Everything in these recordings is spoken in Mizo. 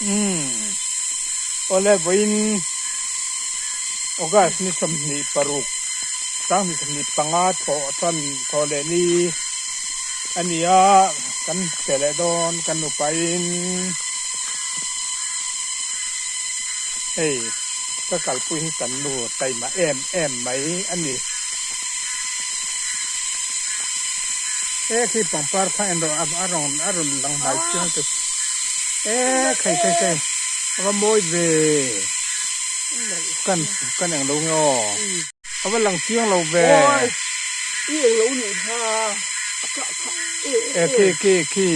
Umm awle vawiin August ni 26 2025 thawh tan thawh leh ni a ni a, kan pe leh dawn kan nupain hei ka kalpui hi kan nu taima em em mai a ni. E khi pangpar kha en rawh a rawn a rawn lang hnai chiang te e khai khai khai a va mawi ve kan kan eng lo nge aw a va lang chiang lo ve e khi khi khi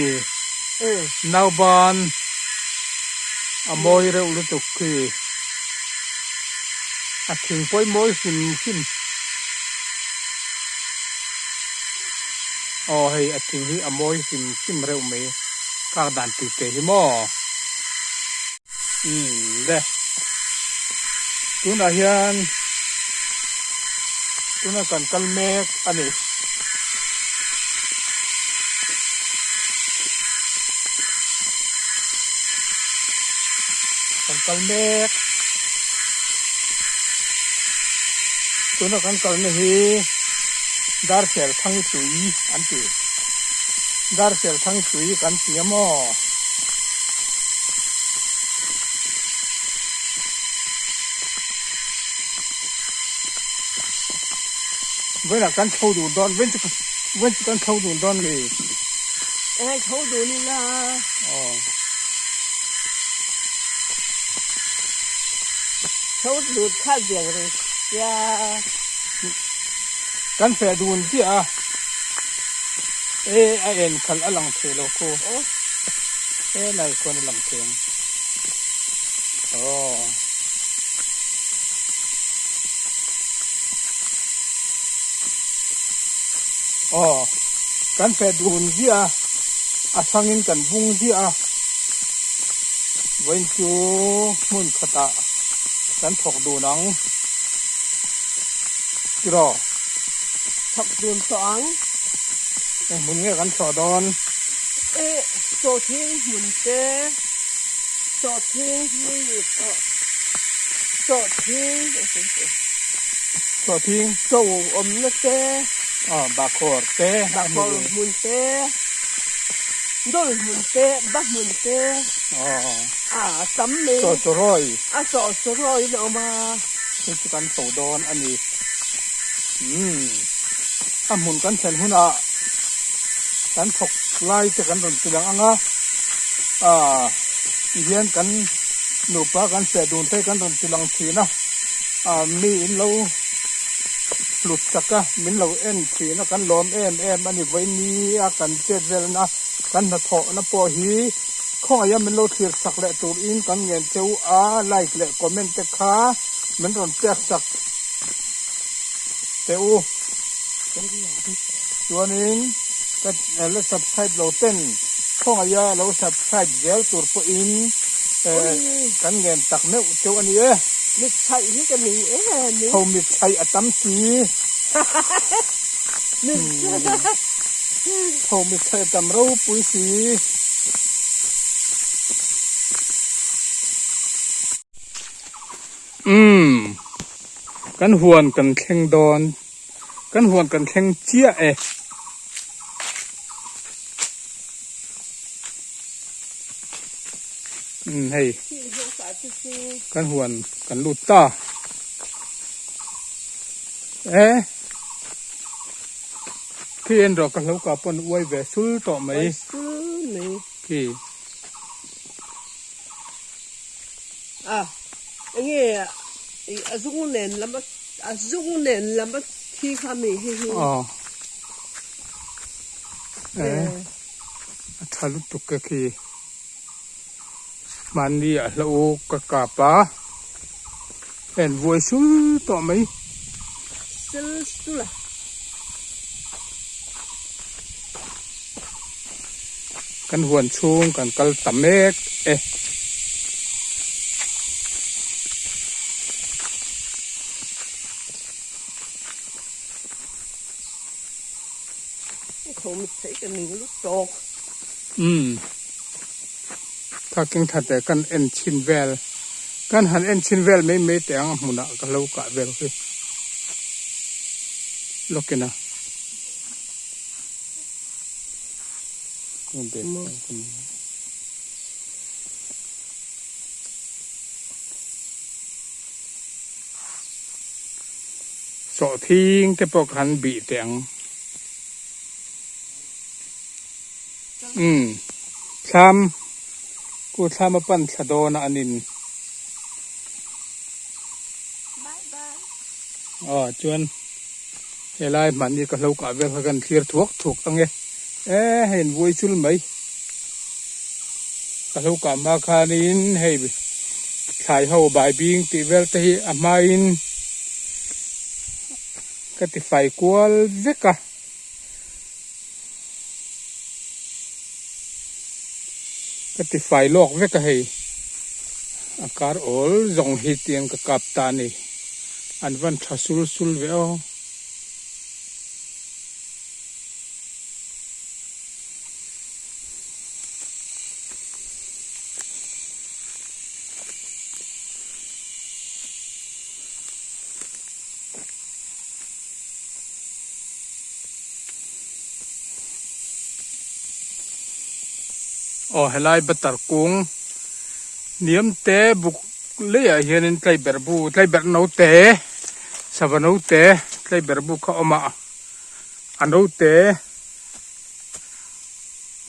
nauban a mawi reuh lutuk khi a thing pawh hi mawi hrim hrim. Aw hei a thing hi a mawi hrim hrim reuh mai kak dan tih te hi maw umm le tunah hian tuna kan kal mek a ni. Kan kal mek tuna kan kalna hi Darkhel thang tui an ti. Darkhel thang tui kan ti a maw? Vawiinah kan chho dun dawn, vawiin chu vawiin chu kan chho dun dawn mi? Eng chho dun ila. Aw. Chho dun kha biang reng sia. Kan feh dun chiah a, e a en khalh a lang thei lo khu, he lai khuan a lang thei ang, aw. Aw, kan feh dun ziah a, a hrangin kan bung ziah a, vawiin chu hmun khatah kan thawk dun ang. Tiraw? Thawk dun tawh ang. Eng hmun nge kan chhuah dawn? E, sawhthing hmun te, sawhthing hi sawhthing Sawhthing cho awmna te, Aw, bahkhawr te, bahkhawr hmun te, dawl hmun te, ba hmun te, Aw, a tam mai. Sawhchawrawi. A sawhchawrawi a awm a. Hei chu kan chho dawn a ni. Umm, a hmun kan thlen hunah kan thawk lai te kan rawn ti lang ang a, ah tihian kan nupa kan feh dun te kan rawn ti lang thin a, ah mi in lo hlut chak a, min lo en thin a, kan lawm em em a ni. Vawiin ni a kan chet velna kan hnathawhna pawh hi Khawngaih a min lo thlir sak leh turin kan ngen che u a, like leh comment te kha min rawn pek sak teh u. Chuanin ka la subscribe lo ten khawngaih a lo subscribe zel tur pawhin kan ngen tak meuh cheu a ni e. Mitchhaih hi ka ning em i. Tho mitchhaih a tam si. Tho mitchhaih a tam ropui si. Umm kan huan kan thleng dawn kan huan kan thleng chiah e. Umm hei kan huan kan lut ta e khi en rawh ka hlo ka pawn uai ve sul tawh mai khi. A enge a zung nen lam a zung nen lam a thi kha mi hi hi. Aw e a tha lutuk ka khi mahni a hlo ka kap a heng vuai sul tawh mai. Sul sul a. Kan huan chhung kan kal ta mek e. Umm. Kha keng thla teh kan en chhin vel kan han en chhin vel mai mai teh ang a hmunah ka lo kah vel khi lawkin a. Sawhthing te pawh ka han bih teh ang. Umm thlam ku thlam a pan thla dawn a an in. Aw chuan helai hmanni ka hlo kah vel kha kan thlir thuak thuak ang e e hei an buai chul mai ka hlo kah hma khanin hei thlai ho bai bing tih vel te hi a hmain ka ti fai kual vek a. Ka ti fai lawk vek a hei a kar awl zawng hi tiang ka kap ta a ni an van tha sul sul ve aw. Aw helai butter kung hniam te buk leiah hianin tlaiberh bu tlaiberh naute sava naute tlaiberh bu kha a awm a a naute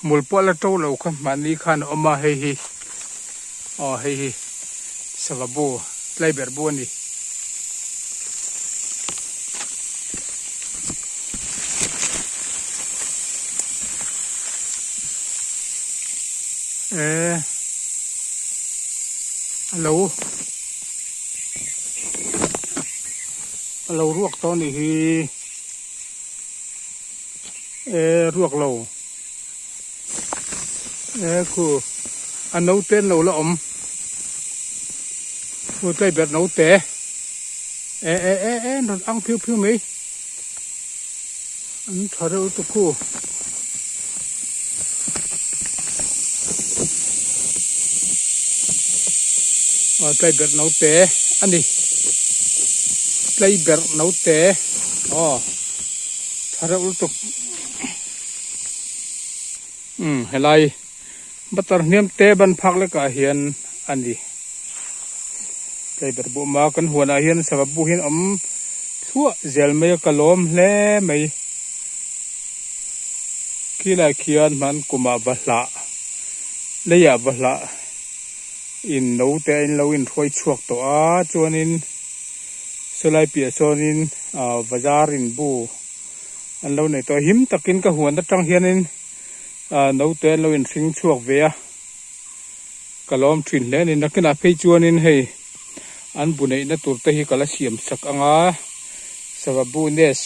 hmul pawh a la to lo kha mahni khan a awm a hei hi aw hei hi sava bu tlaiberh bu a ni. E a lo a lo ruak tawh a nih hi e ruak lo e khu a naute an lo la awm khu tlai ber naute e e e e an rawn ang phiu phiu mai an tha reuh lutuk khu. Aw tlai ber naute a ni tlai ber naute aw tha reuh lutuk. Umm helai butter hniam te ban phak lekah hian a ni tlaiber bu awm a kan huanah hian sava bu hian awm thluah zel mai a ka lawm hle mai khilai khian hman kumah va hlah leiah va hlah in no te a inlo inhruai chhuak tawh a chuanin sawlai piah sawnin ah bazar in bu. An lo nei tawh a, him takin ka huan atang hianin ah naute an lo inhring chhuak ve a, ka lawm thin hle a ni. Nakinah phei chuanin hei an bu neihna tur te hi ka la siam sak ang a, sava bu nest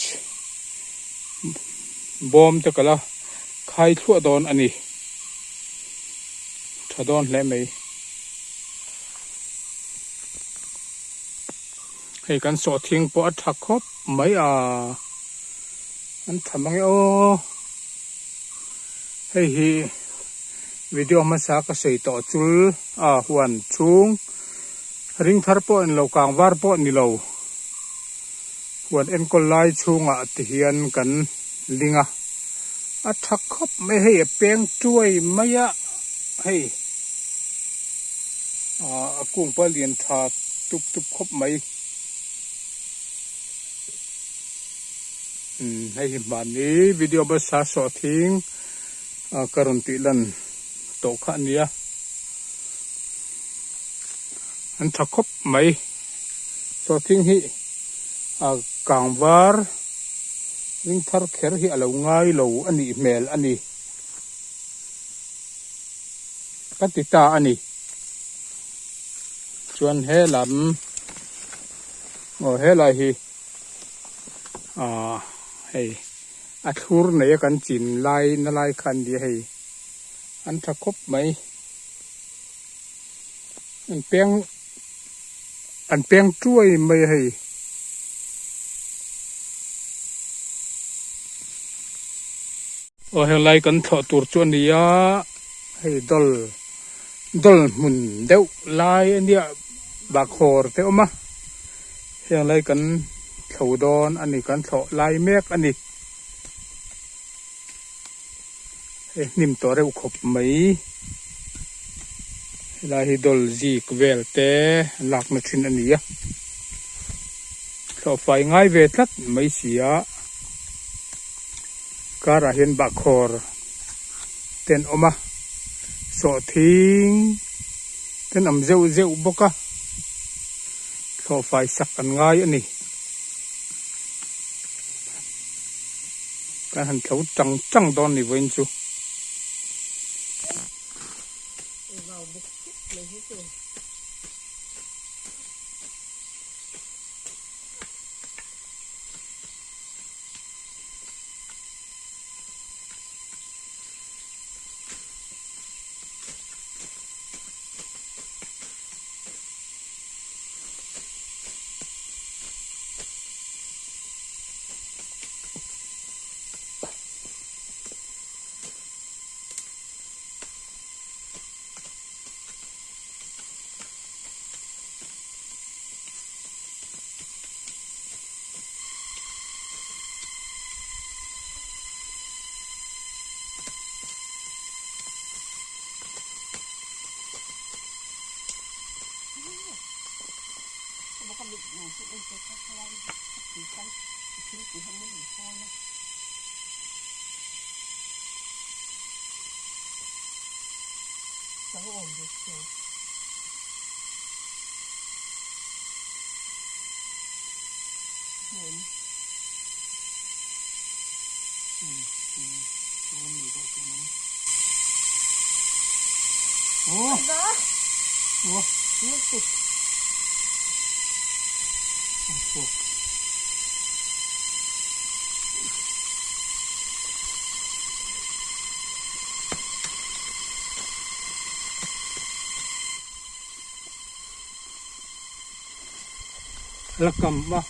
bawm te ka la khai thluah dawn a ni, tha dawn hle mai. Hei kan sawhthing pawh a tha khawp mai a, an tha mang e aw. Hei hi video hmasa ka sawi tawh chul a huan chhung ring thar pawh ni lo kang var pawh ni lo huan enkawl lai chhungah ti hian kan ling a, a tha khawp mai hei a peng tuai mai a hei. Ahh a kung pawh a lian tha tup tup khawp mai umm hei hi hmanni video basa sawhthing ah ka rawn tih lan tawh kha a nia an tha khawp mai sawhthing hi ah kang var ring thar kher hi a lo ngai lo a nih hmel a ni. Ka ti ta a ni. Chuan he lam aw helai hi aah hei a thlur nei a kan chin lai na lai kha an ni a hei an tha khawp mai. An peng an peng tuai mai a hei. Aw helai kan thlawh tur chu a ni a, hei dawl Dawl hmun deuh lai a nia bahkhawr te awm a, heng lai kan thlo dawn a ni, kan thlawh lai mek a ni. Hei hnim tawh reuh khawp mai, helai hi dawl zik vel te an lakna thin a ni a, thlawh fai ngai ve tlat mai si a, karah hian bahkhawr. Te an awm a, sawhthing te an awm zeuh zeuh bawk a, thlawhfai sak an ngai a ni. Kan han tho tang tang dawn ni vawiin chu. La kam a.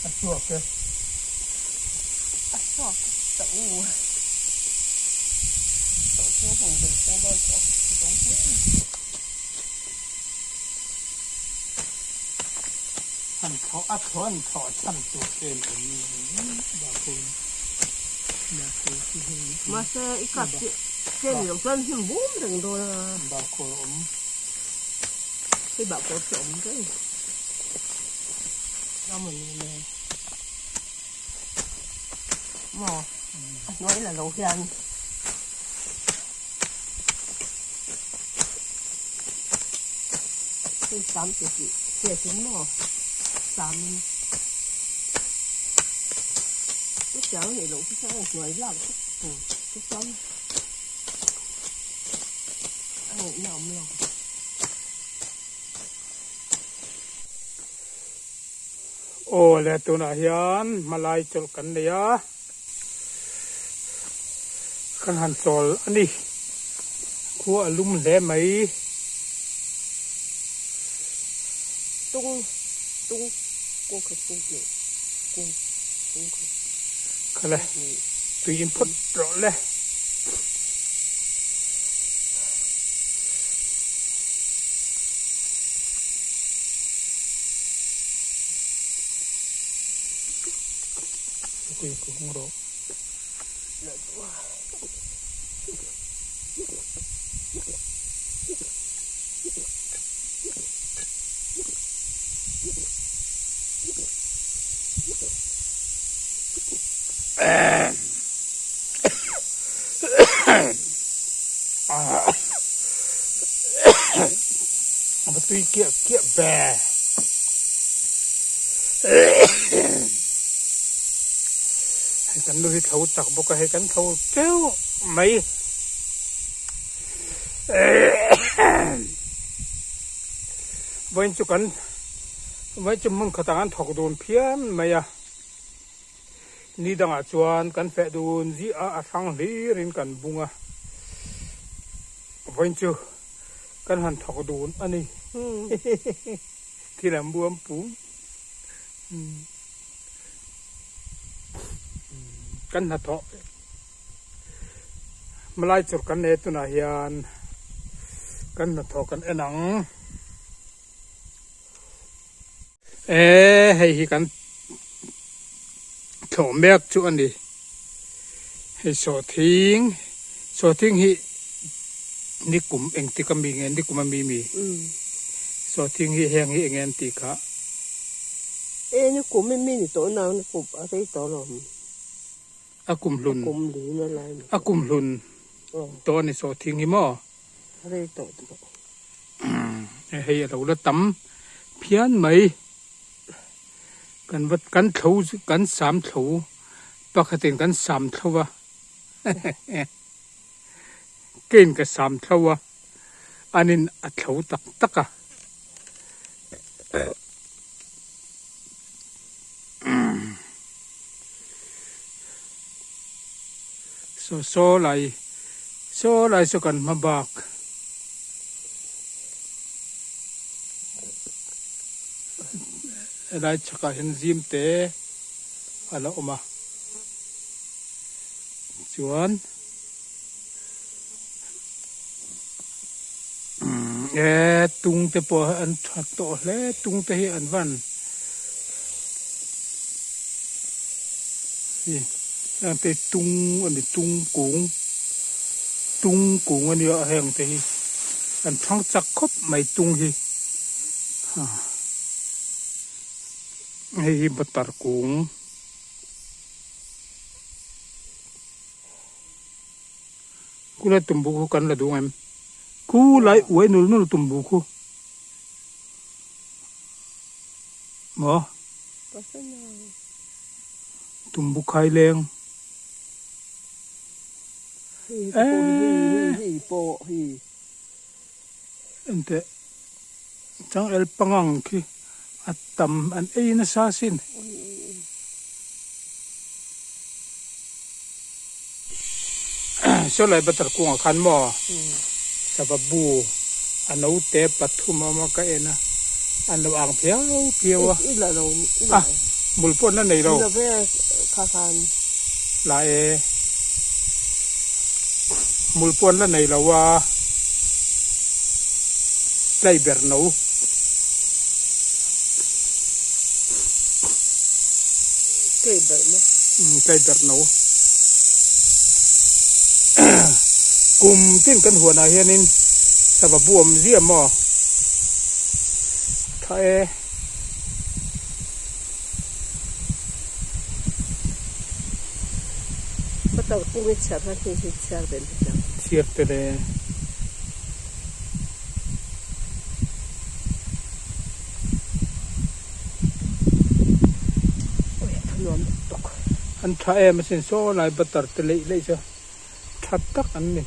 A chhuak e. A chhuak ta u. Tawh chu hmun ber thleng dawn tawh a dawng hle a ni. Han thlawh a thlawh an thlawh chhan tur em awm Bakul Bakul chu hei Mahse i kap chiah chiah ni loh chuan hnim bum reng dawn a. Bakul awm. Hei bakul chu awm reng. Maw a hnuai la lo hian hei sam te tih hriat in maw sam in chutiang a nih loh chu chuan a hnuai lak vek tur chu chuan a ngaihna a awm lo. Aw le tunah hian hmalai chawlh kan nei a, kan han chawl a ni. Khua a lum hle mai. Tung tung kung khat kung hnih kung kung khat Khale tui in phawt rawh le. A va tui kiah kiah ve. Hei kan nu hi thlo chak bawk a, hei kan thlo teuh mai. Vawiin chu kan. Vai chu hmun khatah an thawk dun phian mai a, ni dangah chuan kan feh dun ziah a, a hrang hlirin kan bung a, vawiin chu kan han thawk dun a ni. Thil an buam pum. Kan hnathawh hmalai chur kan nei tunah hian kan hnathawh kan en ang. E hei hi kan thlawh mek chu a ni hei sawhthing sawhthing hi nikum engtik a mi nge nikum a mi mi sawhthing hi heng hi enge an tih kha. E nikum i mi ni tawh nang nikum a rei tawh lo a kum hlun a kum lin a lai a kum hlun tawh a ni sawhthing hi maw. Rei tawh tawh. Hei a lo la tam phian mai. Kan va kan thlo kan sam thlo pakhatin kan sam thlo a kein ka sam thlo a anin a thlo tak tak a. Saw saw lai saw lai saw kan hma bak helai chhakah hian zim te a la awm a chuan e tung te pawh an tha tawh hle tung te hi an van heng te tung a ni tung kung tung kung a nia heng te hi an thang chak khawp mai tung hi hei hi butter kung. Kulai tumbu khu kan la duh em? Kulai uai nul nul tumbu khu. Maw? Tumbu khai leng. Enteh changel pangang khi a tam an ei nasa sin. Sawlai butter kungah khan maw sava bu a note pathum a awm a ka en a an lo ang phiau phiau a a bul pawh an la nei lo la e hmul pawh an la nei lo a tlai ber no. Tlai ber maw? Umm tlai ber no. Kum tin kan huanah hianin sava bu awm ziah maw? Tha e. Butter kung hi chhiar khan hei hi chhiar ve mai ang. Chhiar tel e. Ui a nuam tuk. An tha em asin saw lai butter te leih leih chu tha tak an ni.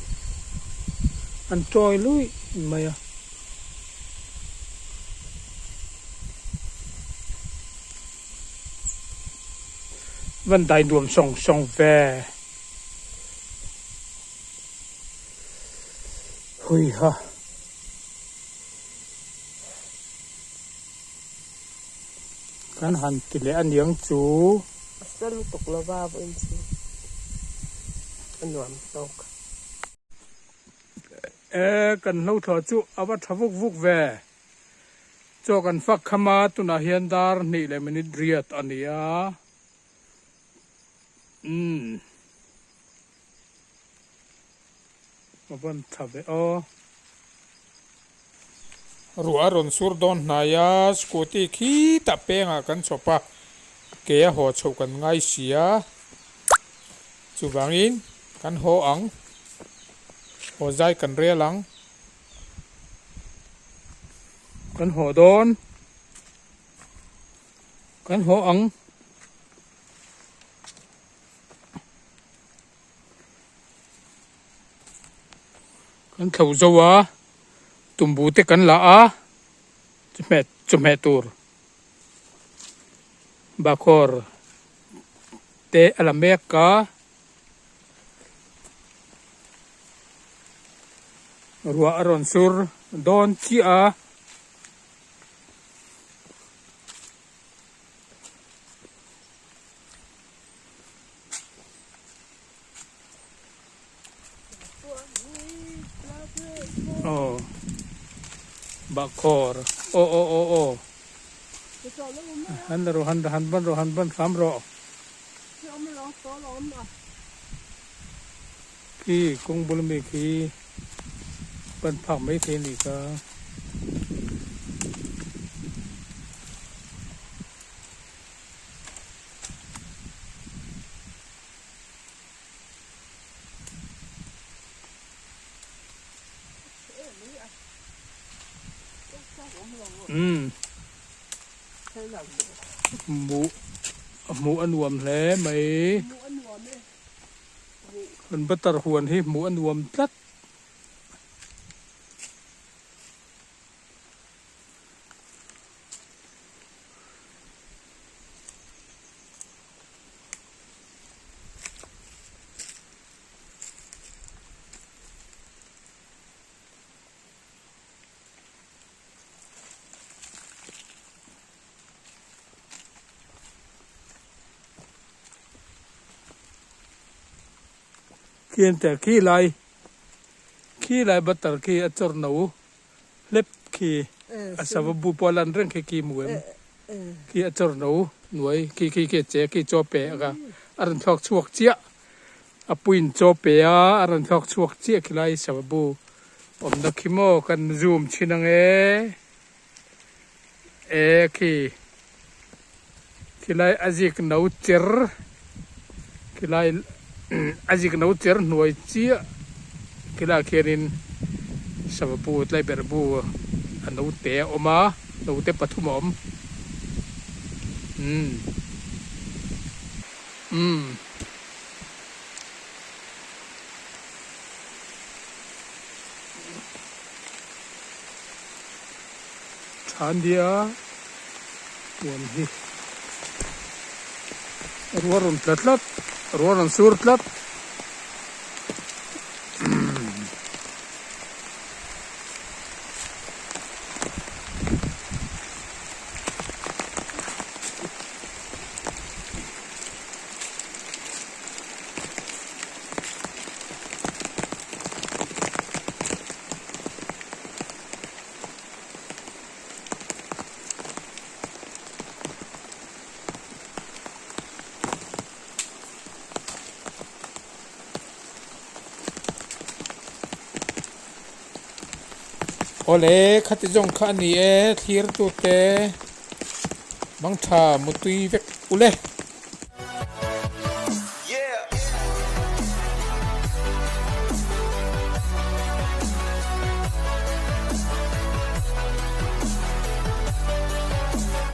An chawi luih mai a. Van dai nuam sawng sawng ve. Hui ha. Kan han ti leh aniang chu. A sa lutuk lova vawiin chu a nuam tawk. E kan hlo thla chu a va tha vuk vuk ve. Chaw kan fak kham a, tunah hian dar hnih leh minute riat a ni a. Umm. A van tha ve aw. Ruah a rawn sur dawn hnai a, scooty khitah pengah kan chhawp a, ke a haw chhoh kan ngai si a, chuvangin kan haw ang, haw zai kan rel ang. Kan haw dawn, kan haw ang. Kan thlo zo a, tumbu te kan la a, chawhmeh chawhmeh tur. Bahkhawr te a la mek a. Ruah a rawn sur dawn chiah a. Aw bahkhawr aw aw aw aw han la rawh han han ban rawh han ban hram rawh khi kawng bul ami khi ban phak mai thei a nih kha. Umm hmuh hmuh a nuam hle mai kan butter huan hi hmuh a nuam tlat. Khian tel khi lai khi lai butter khi a chawr no hlep khi a sava bu pawh a lan reng khi khi hmu em khi a chawr no hnuai khi khi khi a che khi chaw pe a a rawn thlawk chhuak chiah a puiin chaw pe a a rawn thlawk chhuak chiah khilai sava bu awmna khi maw kan zoom chhin ang e e khi khilai a zik no cher khilai a zik no cher hnuai chiah khilaiah khianin sava bu tlaiberh bu a no te a awm a no te pathum a awm umm umm. Tha nia huan hi ruah rawn tla tlat ruah rawn sur tlat. Awle khati zawng kha a ni e thlir tute mangtha mutui vek ule.